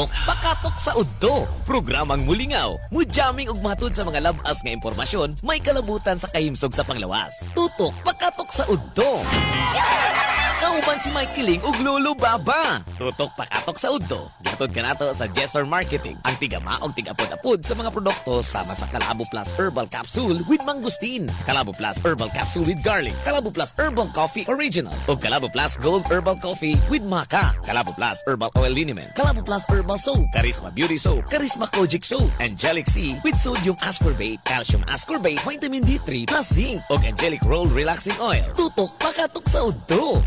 Tutok pakatok sa udto. Programang mulingaw, mujamming ug matud sa mga labas nga impormasyon may kalabutan sa kahimsog sa panglawas. Tutok pakatok sa udto. Kauban si Mike Kiling ug Lolo Baba. Tutok pakatok sa udto. Gihatod kanato sa Jessor Marketing, ang tigama og tigapod-apod sa mga produkto sama sa Kalabo Plus Herbal Capsule with Mangosteen, Kalabo Plus Herbal Capsule with Garlic, Kalabo Plus Herbal Coffee Original, ug Kalabo Plus Gold Herbal Coffee with Maca, Kalabo Plus Herbal Oil Liniment, Kalabo Plus Herbal Soap, Charisma Beauty Soap, Charisma Kojic Soap, Angelic C with Sodium Ascorbate, Calcium Ascorbate, Vitamin D3 plus Zinc, ug Angelic Roll Relaxing Oil. Tutok pakatok sa udto.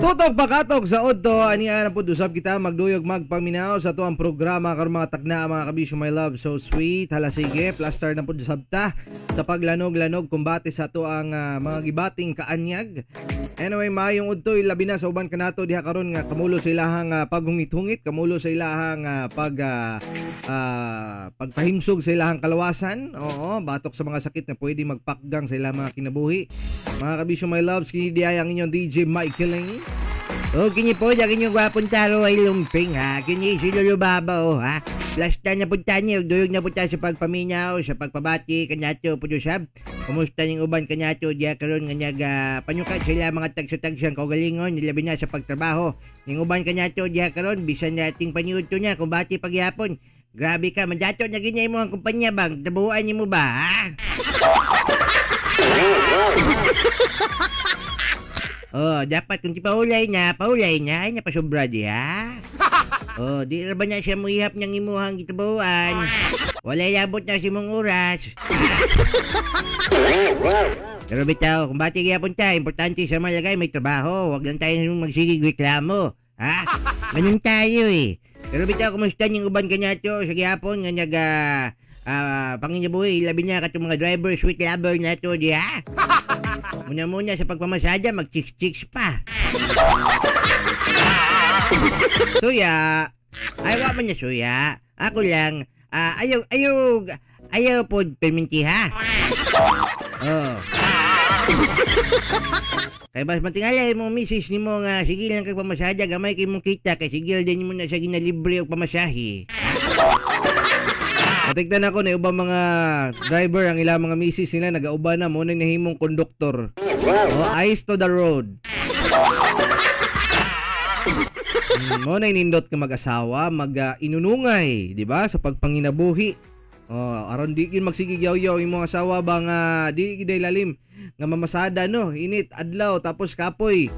Tutok pakatok sa Odto, ani na po usab kita magduyog magpaminaw sa atuang programa karon mga tagna, mga kabisyo, my love so sweet. Hala, sige, plaster na pud usab ta sa paglanog-lanog kumbate sa atuang mga gibating kaanyag. Anyway, maayong udto, labi na sa uban kanato diha karon nga kamulo sa ilahang paghungit-hungit, kamulo sa ilahang pagpahimsog sa ilahang kalawasan. Oo, batok sa mga sakit na pwede magpakgang sa ilang mga kinabuhi. Mga kabisyo, my loves, kini diay ang inyong DJ Mike Killing. O, kini po, ang inyong gwapong taro ay lumping ha. Kini si Lolo Baba o ha. Lasta na punta niyo, duyog na punta sa pagpaminaw, sa pagpabati, kanyato po sab. Kumusta ning uban kanyato diya karon nga nyaga panyukat sila mga tagsa-tagsang kaugalingon, labi na sa pagtrabaho. Ning uban kanyato diya karon bisan nating paniudto niya kumbati pagyapon. Grabe ka, mandato na ganyan mo ang kumpanya bang? Tabuan niyo mo ba, ha? Oh, dapat kung ti paulay na, ay napasobra di ha. Oh, di ra ba na siya muihap niyang imuhang gitabuan? Walay labot na si mong oras. Pero bitaw, kung bati kaya punta, importante sa malagay may trabaho. Huwag lang tayo magsigig reklamo. Ha? Ganun tayo eh. Pero bitaw, kumusta niyang uban kanya to sa gihapon nga nag panginabuhi, labi na katong mga driver, sweet lover na to, di ha? Muna-muna sa pagpamasada, mag-chicks-chicks pa. Suya. Ay, wa man niya suya. Ako lang, ayaw, ayaw, ayaw po perminti ha. Oh. Kay bas matingalay mo misis nimo nga sige lang kag pamasada, gamay kay mong kita kay sige din mo na siya ginalibre og pamasahe. Natignan ako na ubang mga driver ang ilang mga misis nila nagauban na mo na nahimong konduktor. Oh, eyes to the road. Mo na nindot ka mag-asawa, mag inunungay, di ba? Sa pagpanginabuhi. Oh, aron di gyud magsigig yaw-yaw imong asawa ba nga di gid lalim nga mamasada no, init adlaw tapos kapoy.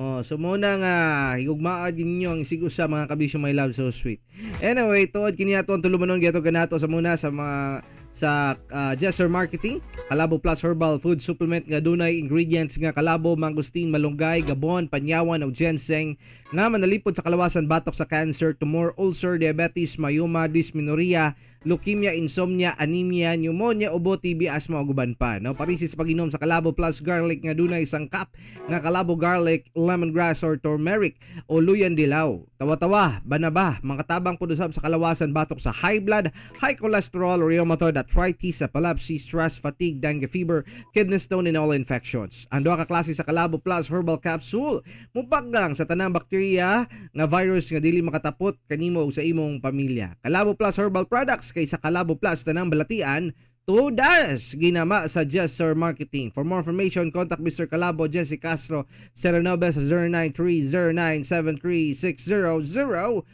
Oh, so mo na nga higugmaa ninyo ang isig usa, mga kabisyo, my love so sweet. Anyway, tuod kini ato ang tulumanon gihatod kanato sa muna sa mga sa Jester Marketing, Kalabo Plus Herbal Food Supplement nga dunay ingredients nga kalabo, mangosteen, malunggay, gabon, panyawan ug ginseng nga manalipod sa kalawasan batok sa cancer, tumor, ulcer, diabetes, myoma, dysmenorrhea, leukemia, insomnia, anemia, pneumonia, ubo, TB, asthma ug uban pa. No, parisis pag-inom sa Kalabo Plus Garlic nga dunay sangkap nga kalabo, garlic, lemongrass or turmeric o luyan dilaw. Tawa-tawa, banaba, makatabang pud usab sa kalawasan batok sa high blood, high cholesterol, rheumatoid arthritis, epilepsy, stress, fatigue, dengue fever, kidney stone and all infections. Ang duha ka klase sa Kalabo Plus Herbal Capsule mupaggang sa tanang bakterya nga virus nga dili makatapot kanimo ug sa imong pamilya. Kalabo Plus Herbal Products, kay sa Kalabo Plus tanang balatian tudas ginama sa Jester Marketing. For more information, contact Mr. Kalabo Jesse Castro Serenove sa 0930-973-6009.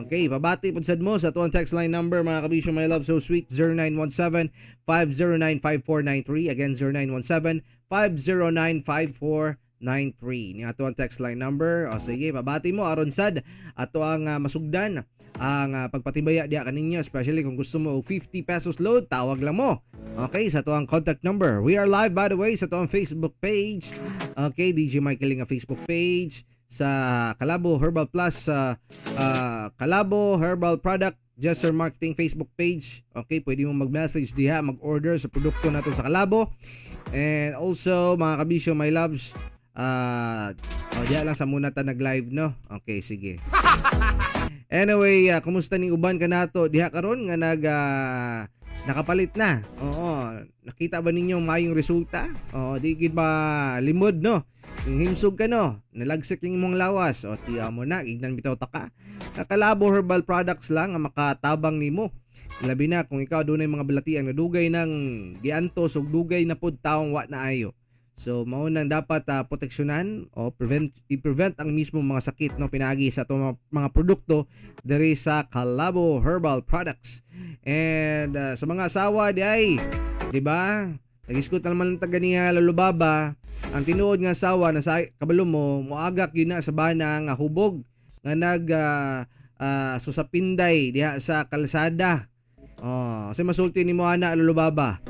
Okay, pabati pud sad mo sa atuang text line number, mga kabisyo, my love so sweet, 0917-509-5493. Again, 0917-509-5493. Ni ato ang text line number. O sige, pabati mo aron sad ato ang masugdan ang pagpatibaya diha kaninyo, especially kung gusto mo og 50 pesos load, tawag lang mo. Okay, sa ato ang contact number. We are live, by the way, sa ato ang Facebook page. Okay, DJ Michael nga Facebook page sa Kalabo Herbal Plus, sa Kalabo Herbal Product Jester Marketing Facebook page. Okay, pwede mo mag-message diha, mag-order sa produkto nato sa Kalabo. And also, mga kabisyo, my loves, oh, diha lang sa muna ta nag-live, no? Okay, sige. Anyway, kumusta ning uban kanato diha karon nga nag Nakapalit na. Oo, nakita ba ninyo maayong resulta? Oo, di gid ba limod, no? Yung himsog ka, no, nalagsik yung imong lawas. O tiya mo na, ignan bitaw ta ka. Kalabo Herbal Products lang ang makatabang nimo. Labi na kung ikaw dunay mga balatian nga dugay nang giantos ug dugay na pud taong wa na ayo. So mao nang dapat proteksyonan o prevent i-prevent ang mismo mga sakit, no, pinaagi sa atong mga produkto diri sa Kalabo Herbal Products. And sa mga asawa di ay, di ba? Nagisgot na naman ang taga niya, Lolo Baba, ang tinuod nga asawa na sa kabalo mo moagak yun na sa bana nga hubog nga nag susapinday diha sa kalsada. Oh, kasi masulti nimo ana, Lolo Baba?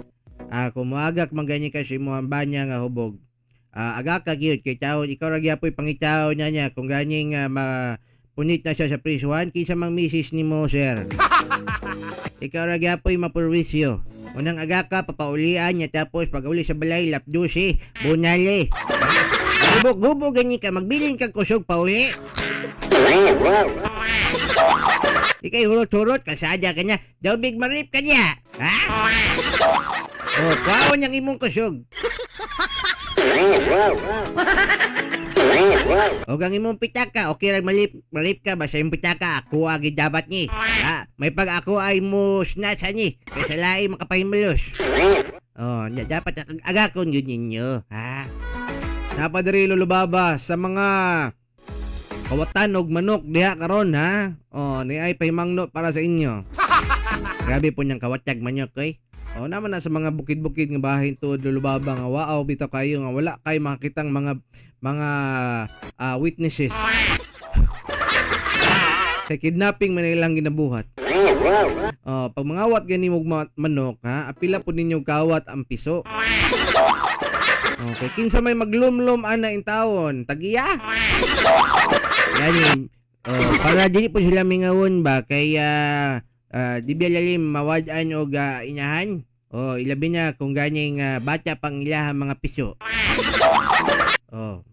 Kung moagak man gani ka sa imong banya nga hubog. Agak ka gyud kay taon ikaw ra gyapoy pangitaw niya niya kung ganing punit na siya sa prisuhan kinsa mang misis nimo, sir. Ikaw ra gyapoy mapurwisyo. Unang agaka papaulian niya, tapos pag uli sa balay lapdusi, bunali. Gubok-gubok gani ka, magbilin kag kusog pauli. Ikay hurot-hurot, kalsada ka niya. Daw big marip ka niya. Ha? Oh, kwaon niyang imong kusog. O gang imong pitaka, okay ra malip, malip ka basta imong pitaka ako agi dapat ni. Ha, may pag ako ay mo snatch ani kaysa lain makapahimalos. Oh, nya dapat agakon yun ninyo, ha? Napadiri, Lolo Baba, sa mga kawatan og manok diha karon, ha. Oh, ni ay pahimangno para sa inyo. Grabe po niyang kawatag manok oy. Oh, naman na sa mga bukid-bukid nga bahin tuod, Lolo Baba, nga waaw bitaw kayo nga wala kay makitang mga witnesses. Sa kidnapping man ilang ginabuhat. Oh, pag mangawat gani mo manok, ha, apila po ninyo kawat ang piso. Okay, kinsa may maglumlum ana in tawon, tagiya. Gani oh, para dili po sila mingawon ba kay di ba lalim mawad-an og inahan? Oh, ilabi na kung ganing bata pang ilahang mga piso. Oh.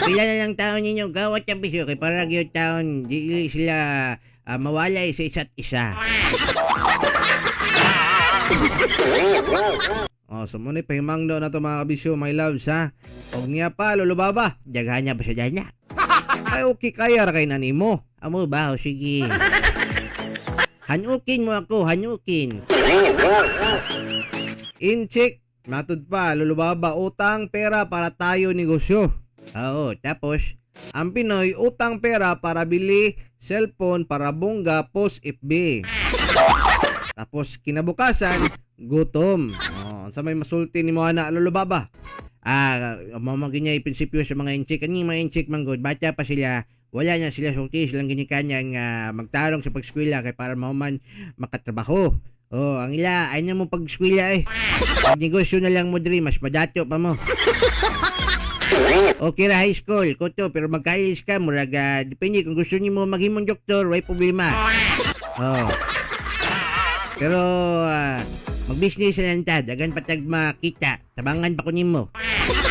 Pila na lang taon ninyo gawat ang piso kay para gyud taon di sila mawalay sa isa't isa. Oh, so mo ni pahimangno na to, mga kabisyo, my loves, ha. Og niya pa, Lolo Baba. Daghan na ba sa dana? Ay, okay kaya ra kay nani mo. Amo ba? O sige. Hanukin mo ako, hanukin. Inchik, matud pa, Lolo Baba, utang pera para tayo negosyo. Oo, tapos ang Pinoy, utang pera para bili cellphone para bongga post FB. Tapos kinabukasan, gutom. Oh, sa may masulti ni mo ana, Lolo Baba? Mao man gyud niya prinsipyo sa mga inchik. Ani mga inchik man gud, bata pa sila, wala na sila sulti silang ginikanan nga magtarong sa pagskwela kay para mahuman makatrabaho. Oh, ang ila ay na mo pagskwela eh. Pag negosyo na lang mo diri, mas madato pa mo. Okay ra high school, kuto, pero mag-college ka, murag, depende kung gusto nimo maghimong doktor, way problema. Oh. Pero mag-business na lang ta, dagan pa tag makita, tabangan pa ko nimo.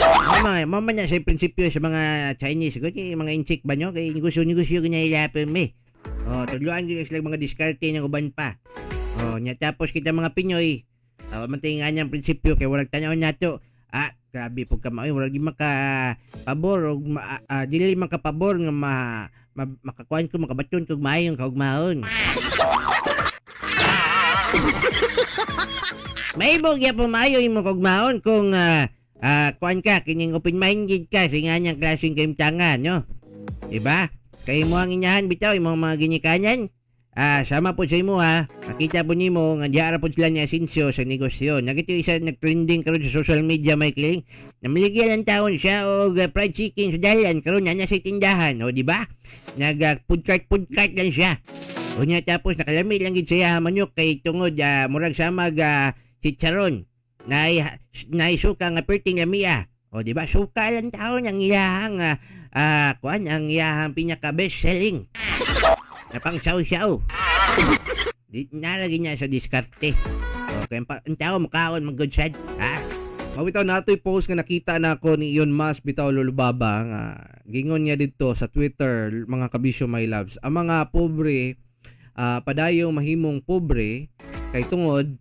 Mama, mama na sa prinsipyo sa mga Chinese, ko mga inchik ba nyo? Kay negosyo-negosyo ganyan ilapin me. Oh, tudloan gyud sila mga diskarte ng uban pa. Oh, nya tapos kita mga Pinoy, man nga niyang prinsipyo kay walang tanaw nato. Grabe po ka maoy, wala di maka pabor og dili makapabor nga makakuan ko makabaton kog maayong kaugmaon. Mahimo gyapon maayo imong kaugmaon kung kuan ka kining open-minded ka sa nga niyang klaseng kahimtangan, no? Diba? Kay mo ang inahan bitaw imong mga ginikanan. Sama po sa imo ha. Makita po nimo nga diara po sila ni Asensio sa negosyo. Nagito isa nagtrending karon sa social media, Michael. Namaligya lang taon siya og fried chicken sa dalan karon na sa tindahan, o di ba? Nag food cart lang siya. Unya tapos nakalami lang gid siya manok kay tungod murag samag chicharon. Nay nay suka nga perting lamia. O di ba? Suka lang taon ang iyahang kuan ang iyahang pinaka best selling. Na pang saw-saw. Di nalagi niya sa diskarte. Okay, ang tao makaon mag good sad. Ha? Mabitaw natoy post nga nakita na ako ni Elon Musk bitaw, Lolo Baba, nga gingon niya didto sa Twitter, mga kabisyo, my loves. Ang mga pobre padayong mahimong pobre. Kay tungod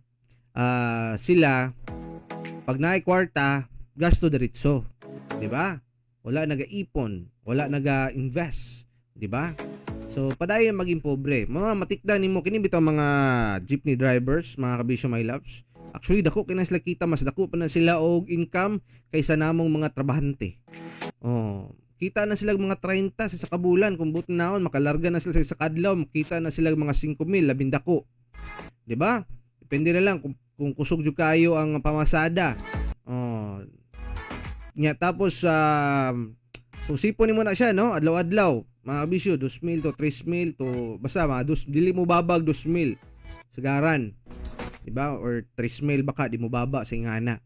sila pag naay kwarta, gasto diretso, di ba? Wala nagaipon, wala naga-invest, di ba? So padayon maging pobre. Mga matikda nimo kini bitaw mga jeepney drivers, mga kabisyo, my loves. Actually, dako kina sila kita, mas dako pa na sila og income kaysa namong mga trabahante. Oh, kita na sila mga 30 sa isa ka bulan kung buot naon makalarga na sila sa isa ka adlaw, makita na sila mga 5,000, labing dako. 'Di ba? Depende na lang kung kusog jud kayo ang pamasada. Oh. Nya tapos so sipon nimo na siya, no? Adlaw-adlaw, mga kabisyo, 2,000 to 3,000 to basta mga dos, dili mo babag 2,000 sagaran. 'Di ba? Or 3,000 baka di mo baba sa ingana.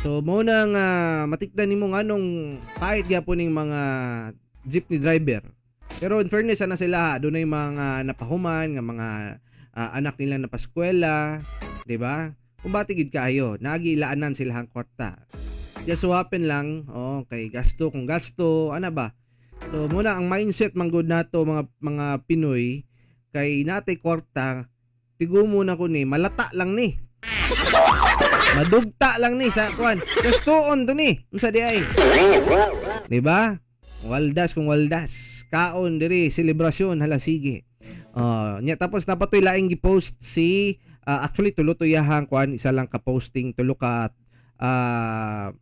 So mo na nga matikdan nimo nganong pahit gyapon ning mga jeepney driver. Pero in fairness ana sila, dunay mga napahuman nga mga anak nila na paskwela, 'di ba? Kumbati gid kaayo, nagilaanan sila ang kwarta. Just so happen lang, oh, kay gasto kung gasto, ana ba? So muna ang mindset man gud nato mga Pinoy kay natay kwarta, tigumo na ko ni, malata lang ni. Madugta lang ni sa kwan. Gastoon to ni. Unsa di ay? Di ba? Waldas kung waldas. Kaon diri, selebrasyon, hala sige. Nya tapos napatoy laing gi-post si actually tulo to yahang kwan, isa lang ka posting, tulo ka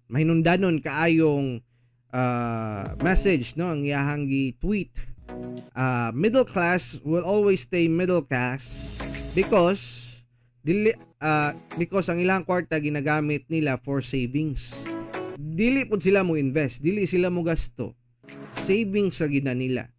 mahinundanon kaayong message, no, ang yahang gi-tweet. Middle class will always stay middle class because dili because ang ilang kwarta ginagamit nila for savings. Dili pud sila mo invest, dili sila mo gasto. Savings sa gina nila.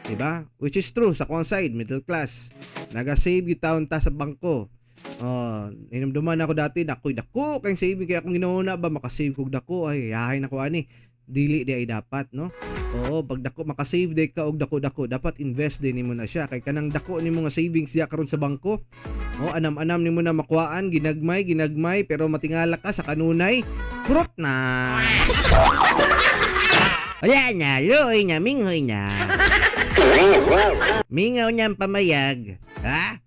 Diba? Which is true sa kuang side, middle class. Naga-save gyud taon ta sa bangko. Oh, hinumduman ako dati, nakoy dako kay saving kaya akong ginauna ba makasave kog dako, ay yahay na ko ani. Dili di ay dapat, no? Oo, pag dako makasave di ka og dako-dako, dapat invest din nimo na siya kay kanang dako nimo nga savings diya karon sa bangko. Oh, anam-anam nimo na makuhaan, ginagmay, ginagmay, pero matingala ka sa kanunay, kurot na. Wala na, luoy na, minghoy na. Mingaw niyang pamayag. Ha?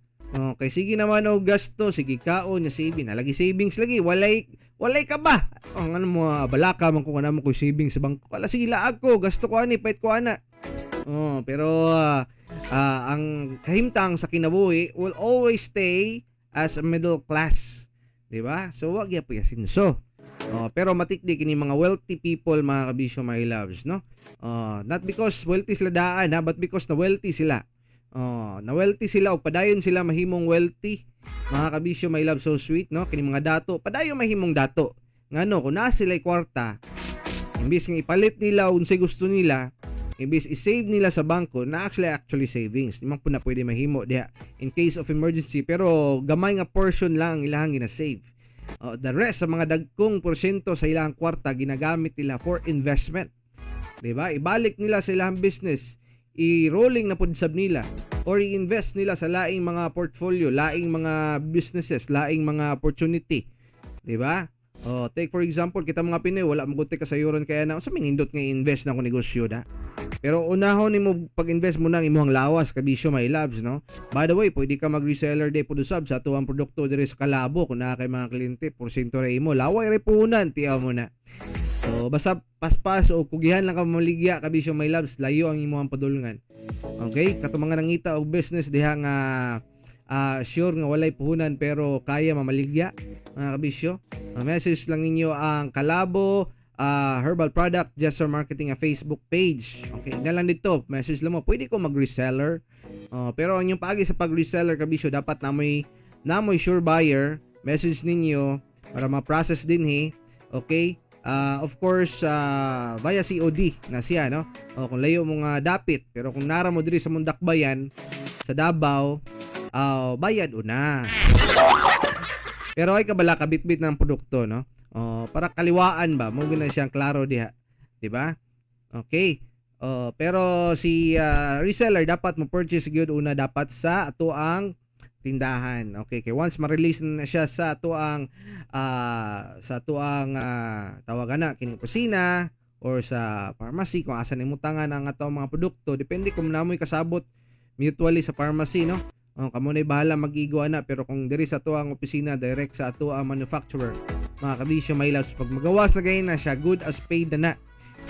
Okay, sige naman og gasto, sige kaon nya saving. Nalagi savings lagi, walay walay ka ba? Oh, ano mo balaka man kung ano mo ko savings sa bangko. Wala, sige laag ko, gasto ko ani, pait ko ana. Oh, pero ang kahimtang sa kinabuhi will always stay as a middle class. Di ba? So wag ya po yasinso. Oh, pero matikdi kini mga wealthy people, mga kabisyo, my loves, no? Oh, not because wealthy sila daan ha, but because na wealthy sila. Oh, na wealthy sila o padayon sila mahimong wealthy. Mga kabisyo, my love, so sweet, no? Kini mga dato, padayon mahimong dato. Ngano kung naa sila'y kwarta, imbis nga ipalit nila unsay gusto nila, imbis i-save nila sa bangko na actually savings. Di man po na pwede mahimo diha in case of emergency, pero gamay nga portion lang ang ilahang gina-save. Oh, the rest sa mga dagkong porsyento sa ilang kwarta ginagamit nila for investment. 'Di ba? Ibalik nila sa ilang business, i-rolling na pud sab nila or i-invest nila sa laing mga portfolio, laing mga businesses, laing mga opportunity. 'Di ba? Oh, take for example, kita mga Pinoy wala mo gud kasayuran kaya na unsa may nindot nga i-invest na ako negosyo da. Pero unahon nimo pag-invest mo nang imong lawas, kabisyo, my loves, no? By the way, pwede ka mag-reseller day pud usab sa atuang produkto diri sa Kalabo kung naa kay mga kliyente, porsyento ra imo. Laway ra puhunan, tiyaw mo na. So basta paspas o kugihan lang ka maligya, kabisyo, my loves, layo ang imong padulngan. Okay? Kato mga nangita og business diha nga sure nga walay puhunan pero kaya mamaligya, mga kabisyo. Message lang ninyo ang Kalabo Herbal Product Gesture Marketing a Facebook page. Okay, na lang dito. Message lang mo. Pwede ko mag-reseller. Pero ang inyong paagi sa pag-reseller, kabisyo, dapat namoy sure buyer. Message ninyo para ma-process din he. Okay? Of course, via COD na siya, no? O, kung layo mo nga dapit, pero kung nara mo diri sa Mundakbayan, sa Davao, bayad una. Pero ay kabala kabitbit ng produkto, no? Oh, para kaliwaan ba, mo na siyang klaro diha, 'di ba? Okay. Oh, pero si reseller dapat mo purchase gyud una dapat sa ato ang tindahan. Okay, kay once ma-release na siya sa ato ang tawagan na kining kusina or sa pharmacy kung asa nimo tangan ang ato mga produkto, depende kung namoy kasabot mutually sa pharmacy, no? Oh, kamo na'y bahala mag-igo ana, pero kung diri sa ato ang opisina, direct sa ato ang manufacturer. Mga kabisyo, my loves, pag magawas na gayon na siya, good as paid na na.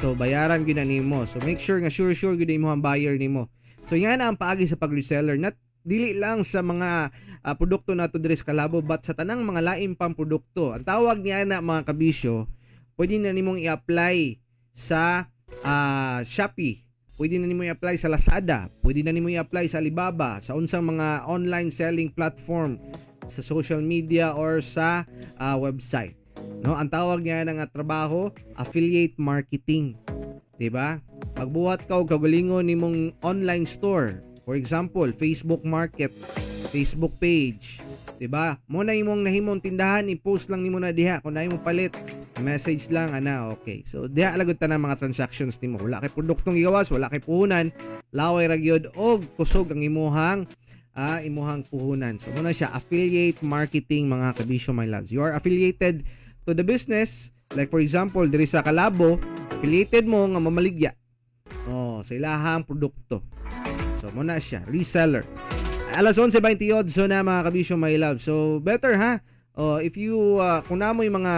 So bayaran gyud na nimo. So make sure nga sure sure gyud imo ang buyer nimo. So nga na ang paagi sa pag-reseller, not dili lang sa mga produkto nato diri sa Kalabo but sa tanang mga lain pang produkto. Ang tawag niya na, mga kabisyo, pwede na nimong i-apply sa Shopee, pwede na nimo i-apply sa Lazada, pwede na nimo i-apply sa Alibaba, sa unsang mga online selling platform sa social media or sa website. No, ang tawag niya na nga trabaho, affiliate marketing. 'Di ba? Pagbuhat ka og kaugalingon nimong online store, for example, Facebook Market, Facebook page, 'di ba? Mo na imong nahimong tindahan, i-post lang nimo na diha kung naay mo palit, message lang ana, okay. So diha lagod tanan mga transactions nimo. Wala kay produktong gigawas, wala kay puhunan, laway ra gyud og kusog ang imuhang puhunan. So muna siya affiliate marketing, mga kabisyo, my loves. You are affiliated to the business, like for example, diri sa Kalabo, affiliated mo nga mamaligya. Oh, sa ilahang produkto. So muna siya, reseller. Alas 11:28 na, mga kabisyo, my love. So better ha. Oh, if you kung namo yung mga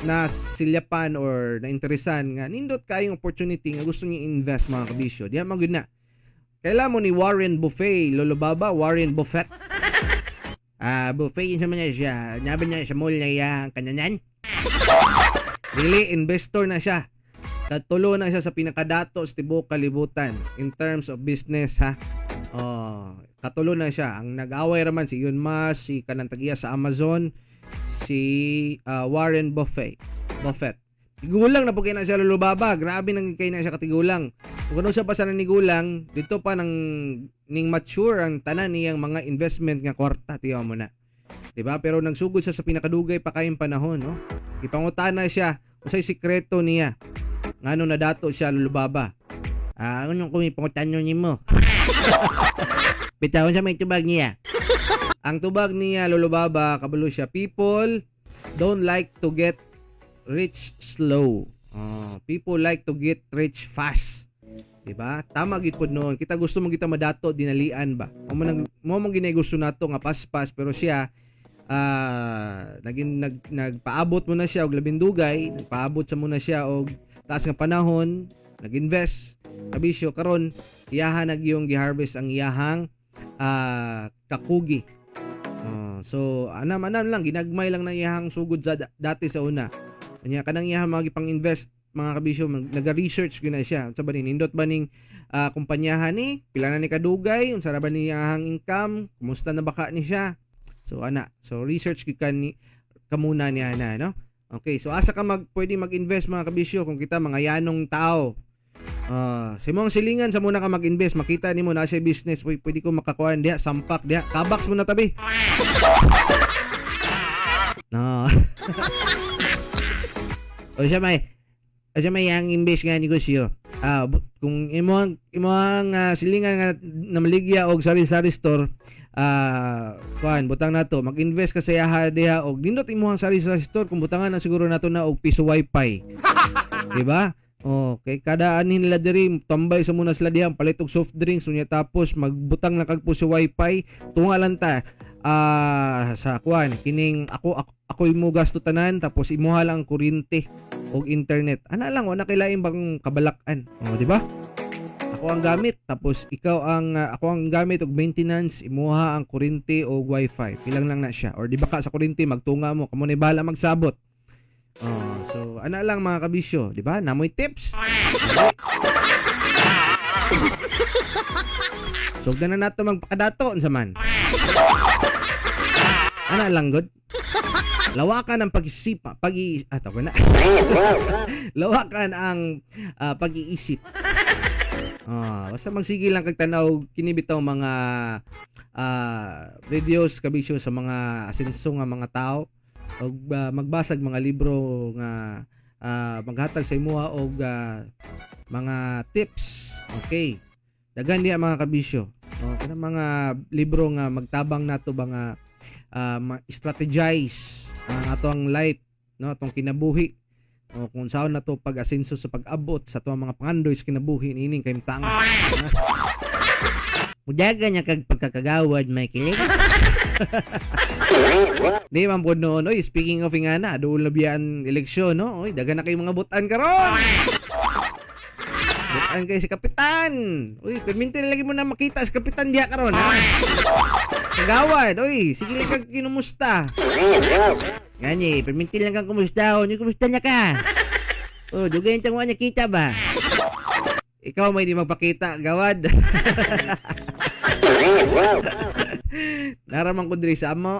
nasilyapan or nainteresan nga nindot kayong opportunity nga gusto niyo invest, mga kabisyo, diha man gud na. Kailan mo ni Warren Buffet, Lolo Baba, Warren Buffett? Ah, buffet yun sa mga siya. Nabi niya sa mall na iyang kananan. Dili, investor na siya. Katulo na siya sa pinakadato sa tibuok kalibutan in terms of business ha. Oh, katulo na siya. Ang nag-away raman si Elon Musk, si kanang tagiya sa Amazon, si Warren Buffett. Buffett. Tigulang na po kay na siya, Lolo Baba. Grabe nang kay na siya katigulang. Kung ano siya pa sa nanigulang, dito pa nang ning mature ang tanan niyang mga investment nga kwarta, tiyaw mo na. 'Di ba? Pero nagsugod siya sa pinakadugay pa kayong panahon, no? Ipangutana siya unsay sikreto niya. Ngano nadato siya, Lolo Baba? Ah, anong kung ipangutan nimo? Bitawon sa may tubag niya. Ang tubag niya, Lolo Baba, kabalo siya, people don't like to get rich slow. Oh, people like to get rich fast. 'Di ba? Tama gid pod noon. Kita gusto mo kita madato dinalian ba. Mo man ginay gusto nato nga paspas, pero siya naging nagpaabot mo na siya og labing dugay, nagpaabot sa muna siya og taas nga panahon, nag-invest. Kabisyo, karon iyaha nagyong giharvest ang iyahang kakugi. Oh, so anam anam lang, ginagmay lang na iyahang sugod sa dati sa una. Anya kanang iyahang mga gipang-invest, mga kabisyo, naga-research gyud na siya. Unsa ba ni nindot ba ning kumpanyahan ni? Pila na ni kadugay? Unsa ra ba ni iyahang income? Kumusta na ba ka ni siya? So ana, so research gyud ka ni kamuna ni ana, no? Okay, so asa ka mag pwede mag-invest, mga kabisyo, kung kita mga yanong tao? Ah, sa imong silingan sa muna ka mag-invest, makita nimo na siya business, pwede, pwede ko makakuha diha, sampak diha, kabaks mo na tabi. No. O siya may ang imbes nga negosyo. Ah, kung imong silingan nga namaligya og sari-sari store, kuan butang nato, mag-invest ka sa iyaha diha og nindot imong sari-sari store kung butangan na siguro nato na og piso wifi. Di ba? Okay, kada ani nila diri tambay sa muna sila diha palit og soft drinks, unya tapos magbutang na kag puso wifi, tunga lang ta sa kuan kining ako ako imo gasto tanan, tapos imuha lang ang kuryente og internet. Ana lang, wala kay lain bang kabalak-an. Oh, di ba? Ako ang gamit, tapos ikaw ang ako ang gamit og maintenance, imuha ang kuryente og wifi. Pilang lang na siya. Or di ba ka sa kuryente magtunga mo, kamo na bahala magsabot. Oh, so ana lang, mga kabisyo, di ba? Namoy tips. So na nato magpakadato unsa man. Ana lang gud. Lawakan ang pag-isipa, pag tawag na. Lawakan ang pag-iisip. Ah, basta magsige lang kag tanaw kini bitaw mga videos, kabisyo, sa mga asenso nga mga tao og magbasag mga libro nga maghatag sa imuha og mga tips. Okay. Daghan diha, mga kabisyo. Oh, kanang mga libro nga magtabang nato ba nga ma-strategize ang atong life, no, atong kinabuhi. O kung saan na to pag-asenso sa pag-abot sa atong mga pangandoy sa kinabuhi niining kahimtangan. Mudagan niya kag pagkakagawad, may kilig. Di man pod noon. Oy, speaking of ingana, duol na biya ang eleksyon, no? Oy, daghan na kay mga butan karon. Butan kay si Kapitan. Uy, perminti na lagi mo na makita si Kapitan diha karon, ha? Kagawad, oy, sige lang kag kinumusta. Gani, perminti lang kang kumusta. O, kumusta niya ka? Oh, dugay yung tanguan niya kita ba? Ikaw may di magpakita, gawad. Naraman ko diri sa amo.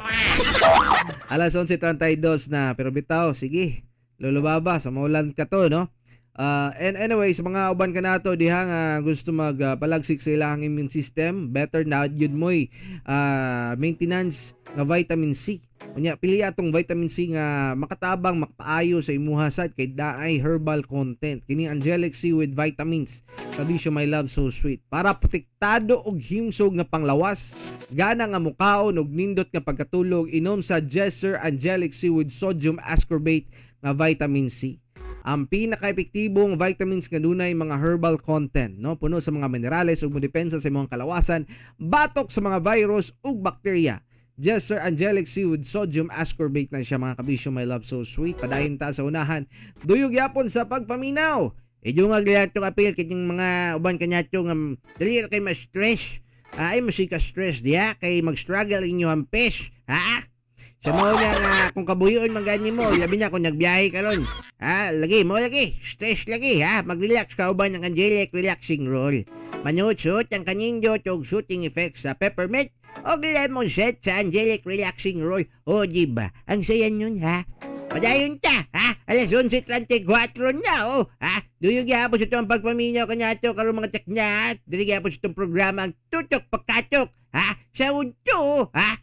Alas 11:32 na, pero bitaw, sige. Lolo Baba, sa maulan ka to, no? And anyway, sa mga uban ka nato diha nga gusto magpalagsik sa ilang immune system, better na yun mo'y maintenance nga vitamin C. Unya, pili atong vitamin C nga makatabang, makapaayo sa imuha sad kay naay herbal content. Kini Angelic C with vitamins. Kabisyo, my love, so sweet. Para protektado og himsog nga panglawas, gana nga mukaon og nindot nga pagkatulog, inom sa Jesser Angelic C with sodium ascorbate nga vitamin C. Ang pinaka-epektibong vitamins nga dunay mga herbal content, no? Puno sa mga minerales ug modepensa sa imong kalawasan batok sa mga virus ug bakterya. Jesser Angelic C with sodium ascorbate na siya, mga kabisyo, my love, so sweet. Padayon ta sa unahan. Duyog yapon sa pagpaminaw. E dungag lang itong apil kining mga uban kanyato nga dali ra kay ma-stress. Ay masika stress diha kay mag-struggle inyo ang pes. Ha? Sa mao na nga kung kabuyon man gani mo, labi na kung nagbiyahe karon. Ha, lagi mo lagi, stress lagi ha. Mag-relax ka uban ng Angelic Relaxing Roll. Manutsot ang kanindot og soothing effects sa peppermint og lemon set sa Angelic Relaxing Roll. O, di ba? Ang saya nun ha. Padayon ta, ha? Alas 11:34 na, oh, ha? Duyog gyapon sa itong pagpaminaw kanyato karon mga teknat. Dili gyapon sa itong programa ang Tutok Pagkatok, ha? Sa udto, ha?